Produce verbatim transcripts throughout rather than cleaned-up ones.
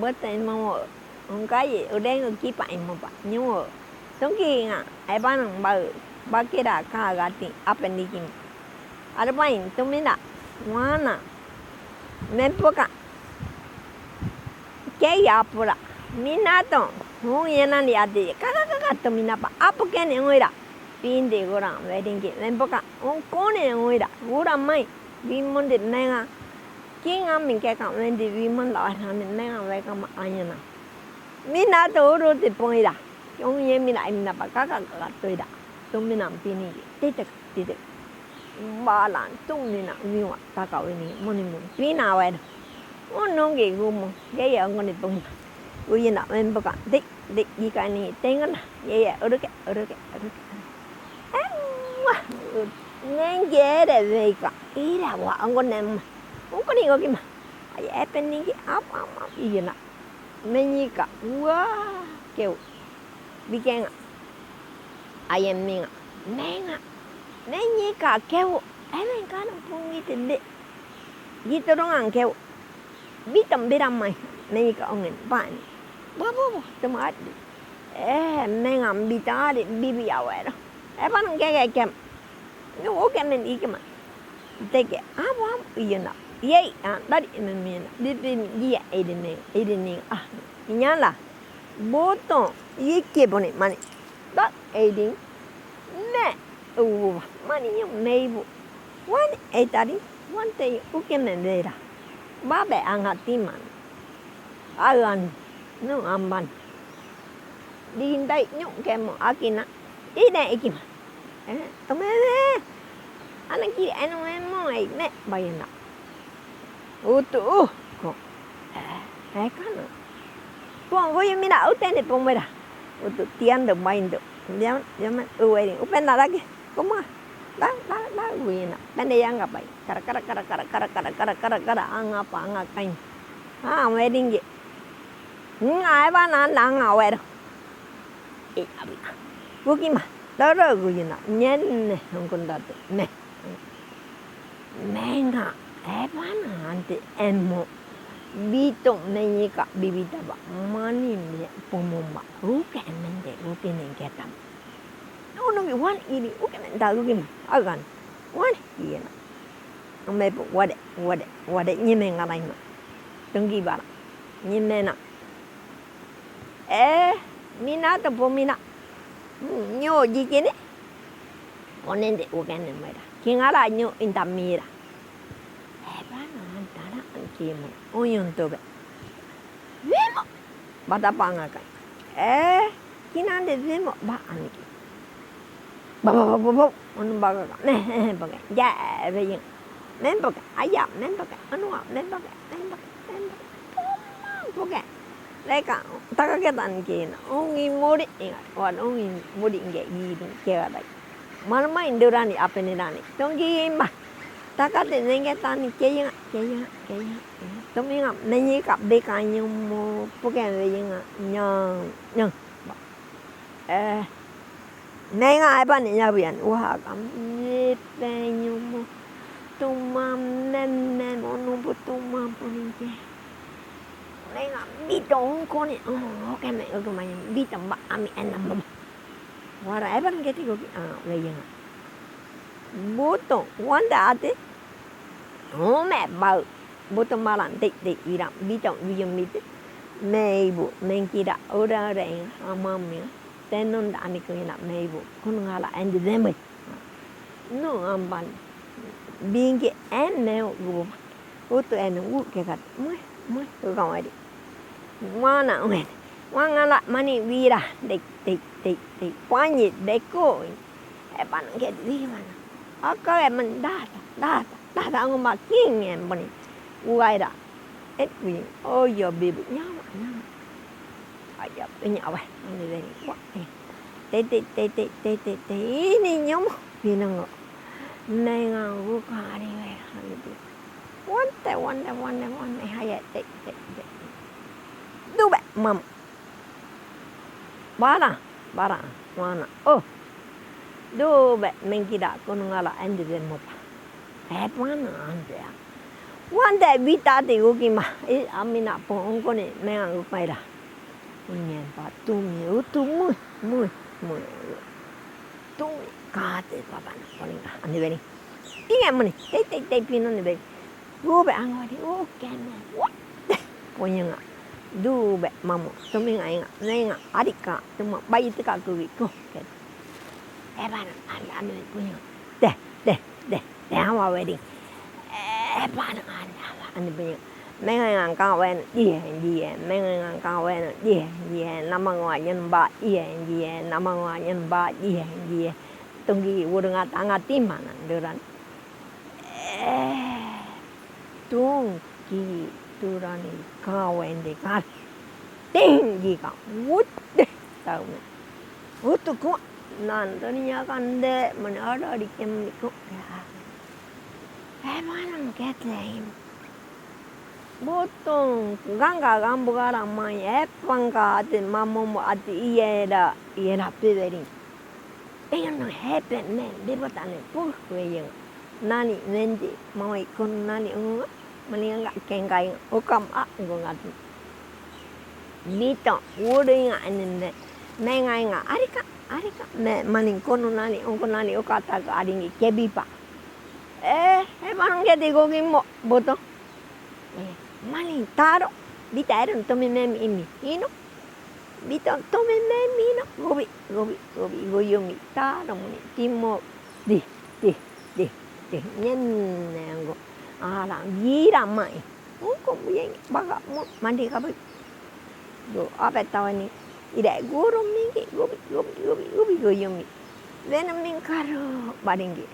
Butong i mo, ungkai, urengu kipa i mo ba, nyu. Tungki nga, eban bau, bakera ka gati, apen dikin. Arbain, tumina, wana, mempoka. Kei apura, minato, hung yena ni ati, kaka kaka, tumina ba, apu keni nguira. Pinde gura, wedding ki, mempoka, ungkoni nguira, gura mai, bimon di menga. Kinga mi keka wendi bimon la wahla mi menga weka ma ayana. Minato uru ti poira. Kiong ye mina ai mina ba kaka kaka toira. Tumina pini ki. Titik, titik. Balan tumina wiwa taka wini moni moni. Pina weno. Unungi gumo. Ye ye angoni pung. Guyina wemboka. Dik, dik, ika ni tengana. Ye ye uruke, uruke, uruke. Emma. Nengere weika. Ira wa angon emma. Ungkoni ngokima. Ai, epen ningki, ap, ap, ap, iyena. Menyika, wa, keu. Bikenga. Ai, eminga. Menga. Menyika, keu. Emen kanu pungi tende. Gitorong ang keu. Bitam biram mai. Menyika ongin. Bani. Bo, bo, bo. Tuma adi. E, menga bita adi. Bibi awero. Epan keke kem. Nyo oke men ikema. Teke, amu, amu, iyena. Yei, a, dari, eme, mena. Di, di, di, ya, ede, me, ede, ni, a. Inyala. Boto, yeke bone, mani. Ba, ede. Me, u, mani, yo, meibu. Wan, e, dari, wan, te, uke, me, vera. Ba, be, anga, timan. Agan, no, amban. Di, ndai, nyo, kemo, akina. Ine, ikima. E, tomeme. Ana ki, eno, emo, ai, me, bayena. Utu, u, ko. E, kanu. Pong, go, yumina, utene, pong, mera. Utu, tian, do, bain, do. Diam, diam, uweri, upen, na, dake. Kuma. Da, da, da, guyena. Pende, yanga, bai. Kara, kara, kara, anga, pa, anga, kain. A, wedding, ge. Nga, eba, na, na, nga, wero. E, abi. Gukima. Doro guyena. Nyen ne hongkon datu. Me. Menga. Eba na ante emo. Bito menyika bibita ba. Mani me pomomba. Guke mende. Guke nengketam. Nunungi wan ini. Guke menda gukima. Agan. Wan iyena. Ame po wade. Wade. Wade. Nyeme ngaraima. Tunggi bara. Nyemena. E, mina to po mina. Nyo jikene. Ponende ukene mera. Kingara nyo inta mira. E, bana antara kimo. Oyun to be. Wemo. Bata panga kai. E, kinande wemo ba aniki. Ba, ba, ba, ba, ba. Onu baga ka. Me, he, he, baga. Ja, be, yin. Mempoke, aya, mempoke, anua, mempoke, mempoke, mempoke. Puma, poke. Leka, taka ketan kena. Ongi mori, inga, wan ongi mori nge, iri, kega dai. Malma indurani, apenirani. Tonggi imba. Taka te nengketan, keinga, keinga, keinga. Tominga, menyika, beka, nyumu, poke, weinga, nyang, nyang. Ba. E, menga eban ni nyabian, wa, kam, ye, pe, nyumu, tuma, meme, monubu, tuma, punike. Menga, bito, koni, o, oke, me, oke, ma, bito, ba, ami, enam, ba. Wara, eban keti, koki, a, weinga. Buto, wanda, ate, o, me, bau. Buto malan, dei, dei, iram, bito, biyum, bito. Meibu, mengkira, ura, ura, inga, amam, inga. Tenon da ani kuina meibu, kun ngala endi demui. Nu amban. Bingke en neu gu. Utu en gu kekat. Mui, mui, gu kawari. Mana wen. Wa ngala mani wira. Dei, dei, dei, dei. Kwani deko. Eban ke di mana. Aka eman data, data, data ngoma king en boni. Uaira. Et wing. Oyo bibi. Nyama, nyama. Aya, ini awe. Ini deni. Wa, e. Te, te, te. Ini nyama. Binang. Menga gu kari we. Wante, wante, wante, wante. Haya, te, te, te. Dube, mam. Bara, bara, wana. O. Dube, mengkira, kun ngala, endi de mopa. E, wana, ante, a. Wante bita ti gokima. E, a mi na po ongko ni mengang gukaira. Unye pa tumi, utu mui, mui, mui. Tumi kate papa na poninga. Ani beni. Tinge muni. Tei, tei, tei pino ni beni. Ube angwa di. Uke me. What? Poninga. Dube mamu. Tumi nga inga. Menga. Arika. Tuma. Bai tika kugi ko. Ke. E bana. Ani, ani poninga. Te, te, te. Te, awa wedding. E, pa na, a, a, ani bini. Mengai ngan kawai, die, die. Mengai ngan kawai, die, die. Nama ngua nyen ba, die, die. Nama ngua nyen ba, die, die. Tunggi wurung ata nga timan, duran. E, tunggi, duran i kawai, die, kar. Ting, die, ka. Wut, deh, tau me. Utu ko, nan, tani ya kan de, mani ada di kem ni ko. E, manang ketleim. Butong, ganga gambu gara mai, e pangka ati, mamomo ati, iera, iera piberi. E, yang nang hepe me, bebotane, puh, we yang. Nani, nenti, mawai kun, nani, unga. Mani nga kengkai nga, ukam a, ngo ngati. Bito, wuri nga aninde. Mengai nga, arika, arika. Me, mani kono nani, ongko nani, uka taku aringi kebipa. E, e, manang keti gogi mo, boto. E, mani taro, bita eron tomi memi imi, ino. Bito tomi memi, ino, gobi, gobi, gobi, goyomi, taro muni, timo, di, di, di, di, nyen, nyen, go. Ala, gira mai. Ongko buyeng, baga mo, mandi kabai. Do, abe tawani. Ira guru minggi, gobi, gobi, gobi, gobi, goyomi. Wena mingkaro, baringgi.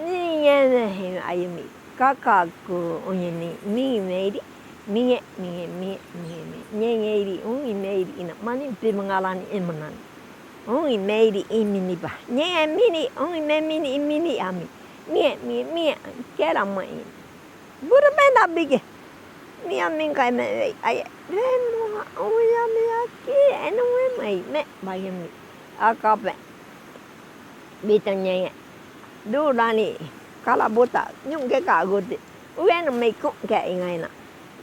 Ni ngene, ayumi. Kakaku, onyeni, mi meiri. Minge, minge, minge, minge, minge. Nye, nye, iri, ungi meiri, ina. Mani, pi mengalani, emanan. Ungi meiri, imini ba. Nye, mini, ungi memini, imini, ami. Minge, minge, minge. Kera mai. Buru benda bige. Mia mingkai me wei. Ai, remo, uya mia ki, enu we mai, me, bayemi. Akape. Bito nyeye. Durani. Kala bota. Nyum keka goti. Uenu me ko ke ingaina.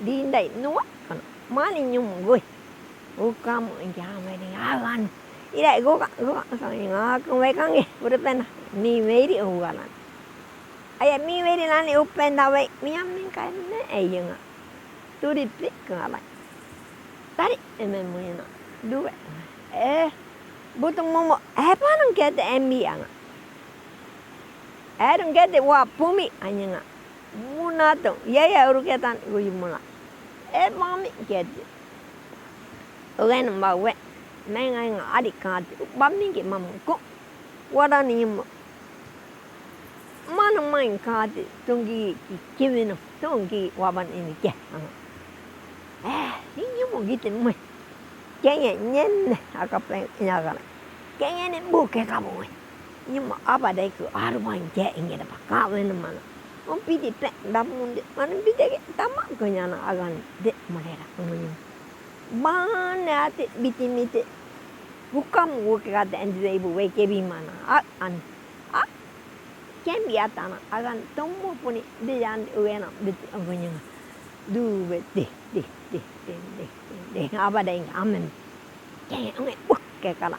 Dindai nua. Kana. Mani nyum goi. Ukamu inki amai ni agan. Ira goka, goka, goka, inga, kung wei kange. Buru benda. Mi meiri ugalan. Aya mi weri nani upen da wei, mi amin kai me e yenga. Turi pi kala. Tari e me mui na. Due. E, butung momo, e pa nang kete embi anga. E nang kete wa pumi anyanga. Muna to, ye ye uru ketan guyu muna. E pa mi kete. Ugen ma we, mengai nga ari kate, ba mi ke mamu ko. Wara ni mo. Mana mai kate, tunggi ki, ki mino, tunggi waban ini ke. E, ini mo gite mo. Kenge nyen, akape, inagara. Kenge ni bu ke kabo. Ini mo aba dai ku aru ban ke, inge da ba ka mino mana. Om piti pe, da munde, mana piti ke, tama ko nyana agan, de, malera, mo. Bane ate, biti mite. Bukam, buke kate, endi dai bu, weke bi mana. A, an. A, Kembi atana, agan tomo puni, di yan, uena, di, angunyanga. Du, be, di, di, di, aba dai, amen. Ke, ange, buk, ke kala.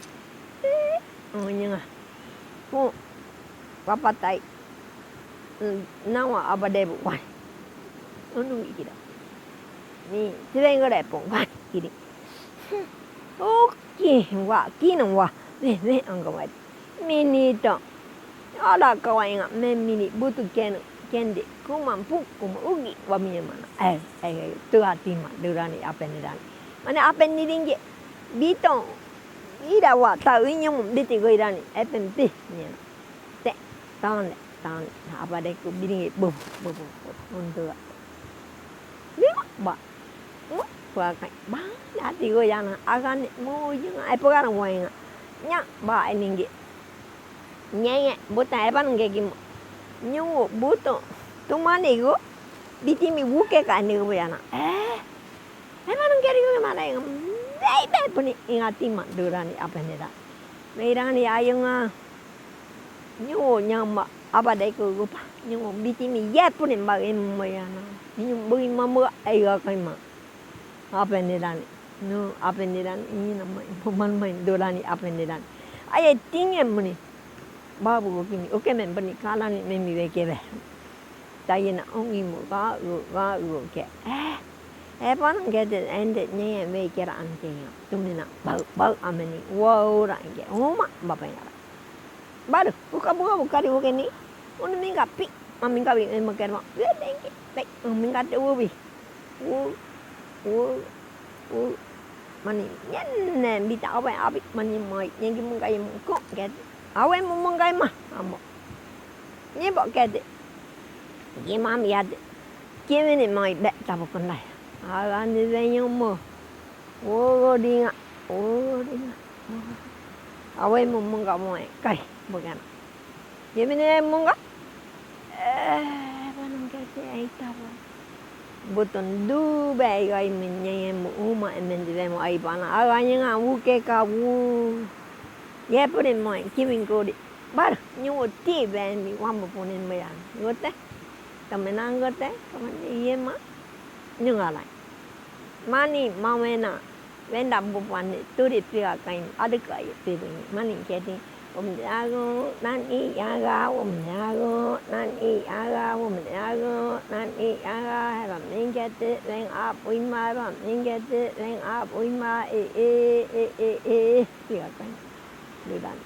Di, angunyanga. Pu, papatai. Nawa, aba dai, bu, wan. Unu, ikira. Ni, tiweng gore, pu, wan, kiri. Oke, wa, kina, wa. Be, be, angga, wa. Minito. Ala kawai nga me mini butu ken, kende, kuma pu, kuma ugi, wa mi mana. E, e, e, tua tima, durani, apen ni rani. Mane apen ni ringe, bito, ira wa, ta uinyo mo, biti go irani, epen pi, ni na. Te, tan, tan, apa de ku biringe, bu, bu, bu, bu, untua. Ni ma, ba. Mo, pua kai. Ba, dati go yana. Agan mo yunga. Ai, pua garang mo yunga. Nya, ba, ai, ningge. Nye, nye, buta, ai, ba, ningge ki mo. Nyungu, buto. Tumani go. Biti mi buke ka ni go yana. E. Ai, ba, ningge ri go mana yunga. Bei, bei, puni, inga tima, durani, apa ni da. Meirani, ayunga. Nio, nio ma, aba dai ko gopa. Nio, biti mi, ye puni ma, e mo ya na. Nio, bui ma mo, ai ga kai ma. Ape ni dani. No, ape ni dani, i na ma, i mo man ma, i do dani, ape ni dani. Ai, e ting e mo ni. Babu ko kimi, oke men bani, ka dani, me mi be ke be. Taina, ongi mo, ga, go, ga, go, ke. E. E, ba nang ke te, ende, nye, e, me ke ra an ke ya. Tumina, bau, bau, ameni, wa, o, ra, ke. O, ma, ba, ba, ya ra. Baru, uka bua, uka di, uke ni. Unu mingka pi, ma mingka pi, e, ma ke ra, ma. Ye, thank you. Baik, mingka te, ubi. U, u, u. Mani, nyen ne, bita awe abi, mani mai, nyen ki mengkai mengko, ke. Awe mo mengkai ma, amo. Nye bo ke te. Ki ma mi ya te. Ki mi ni mai be ta bo kandai. Awe ni be nyo mo. Wo, wo, dinga. Wo, dinga. Awe mo mengka mo e. Kai, bo ke na. Ye mene munga. E, ba nang ke te ai ta ba. Buton du be ai gai men ye mo uma e men di be mo ai ba na. Ai gai nga u ke ka u. Ye puni mo e, ki mingko di. Bar, nyo ti be mi wa mo puni mo ya. Ngo te. Ka me nang ngo te, ka me ni ye ma. Nyo nga lai. Mani, ma me na. Wenda bubuan ni turi piga kain, adukai piga ni, mani keti. Wom dago, nani yaga, wom dago, nani yaga, wom dago, nani yaga, heba mingketi, weng ap wima, heba mingketi, weng ap wima, e, e, e, e, e, piga kain. Dudan.